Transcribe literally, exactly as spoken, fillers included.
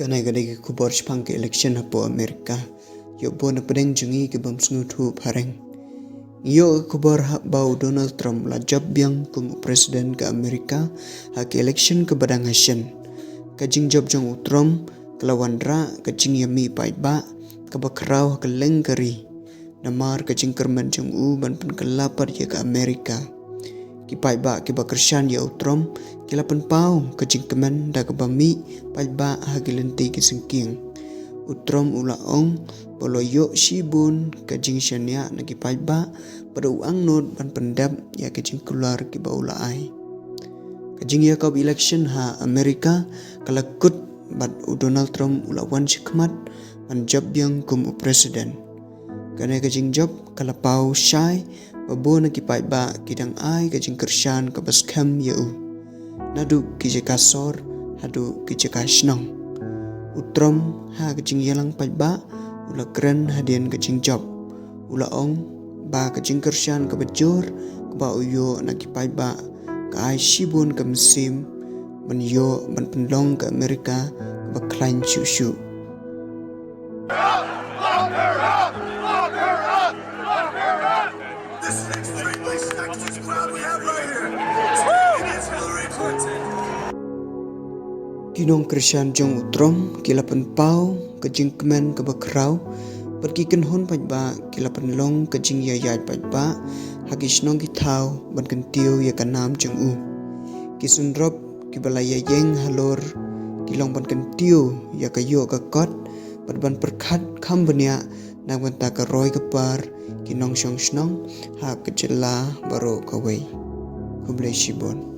Kane ka dei ka khubor shaphang ka election hapoh America. Ïoh bun na pdeng jong ngi ki bym sngewthuh phareng. Ïoh ka khubor ha ba u Donald Trump la jop biang kum u president ka America ha ka election ka ba dang hashen. Ka jingjop jong u Trump ka la wanrah ka jingïamih paidbah ka ba khraw ha ka leng ka ri. Namar ka jingkyrmen jong u ban pynkylla pat ïa ka America. Ki paidbah ki ba kyrshan ïa u Trump ki la pynpaw ka jingkmen da ka ba mih paidbah ha ki lynti ki syngkien. U Trump u la ong ba u la ïoh shibun ka jingshaniah na ki paidbah, bad u angnud ban pyndep ïa ka jingkular ki ba u la ai. Ka jingïakop election ha America ka la kut bad u Donald Trump u la wan shakhmat ban jop biang kum u president. Kane ka jingjop ka la paw shai ba bun na ki paidbah ki dang ai ka jingkyrshan ka ba skhem ïa u. Naduh ki jaka sor haduh ki jaka shnong. U Trump ha ka jingïalang paidbah u la kren hadien ka jingjop. U la ong ba ka jingkyrshan ka ba jur ka ba u ïoh na ki paidbah ka ai shibun ka mynsiem ban ïoh ban pynlong ka America ka ba khlaiñ shuh shuh. Ki nongkyrshan jong u Trump ki la pynpaw ka jingkmen ka ba khraw, bad ki kynhun paidbah ki la pynlong ka jingïaid paidbah ha ki shnong ki thaw ban kyntiew ïa ka nam jong u. Ki synrop ki ba la ïaïeng halor ki long ban kyntiew ïa ka ïoh ka kot bad ban pyrkhat kham bniah na ka bynta ka roi ka par ki nongshong shnong ha ka jylla baroh kawei. Khublei shibun.